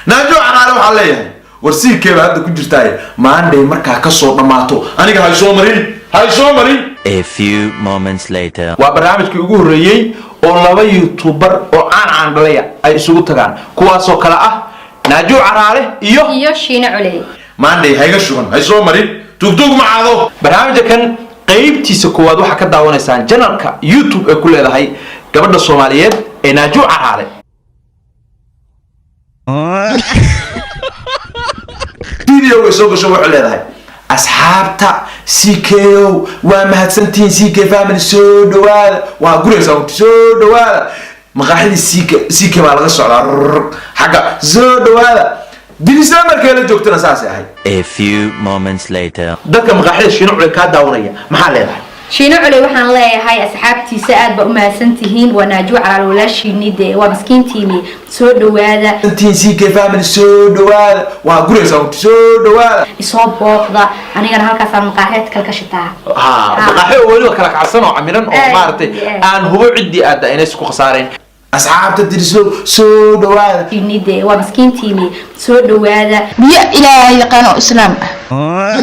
Naajo Caraale waxaa leeyahay, war siikeeba hadda ku jirtaaye, maandhay markaa kasoo dhammaato aniga hay soo marin, hay soo marin. A few moments later. Waa barnaamijkii ugu horreeyey oo laba YouTuber oo caan caan dhalaya ay isugu tagaan, kuwaasoo kale ah Naajo Caraale iyo iyo Shiine Culey. Maandhay hayga shuban, hay soo marin, tugtug ma caado. Barnaamijka kan qaybtiisa koowaad waxaa ka daawanaysaan channelka YouTube ee ku leedahay gabadha Soomaaliyeed ee Naajo Caraale. Video way soo gasho, waxay leedahay, "Asxaabta CKO, waa mahadsantihiin. CK family, soo dhawaada." Waa guraysaa, soo dhawaada maqaaxidii CK. CK baa laga socdaa rrrr, xagga soo dhawaada. Dirisla markay la joogtana saasay ahayd. A few moments later. Dadka maqaaxida Shiino Culey kaa daawanaya maxaa leedahay? Shiine Culey waxaan leeyahay, asxaabtiisa, aad baa u mahadsan tihiin. Waa Naajo Calaal walaashiini, dee waa miskiintiini, soo dhawaada. Mahadsantihiin CK family, soo dhawaada. Waa guraysaa, soo dhawaada. Isoo booqda, anigana halkaasaan maqaaxeed kale ka shitaa. Ha, maqaaxi oo weliba kala kacsan oo camiran oo Aad maaragtay iyo aad. aan hubo ciddii aadda inay isku khasaareen. Asxaabta Dirislow, soo dhawaada. Shiini, dee waa miskiintiini, soo dhawaada. Biyo Ilaahay yaqaan oo Islaam ah.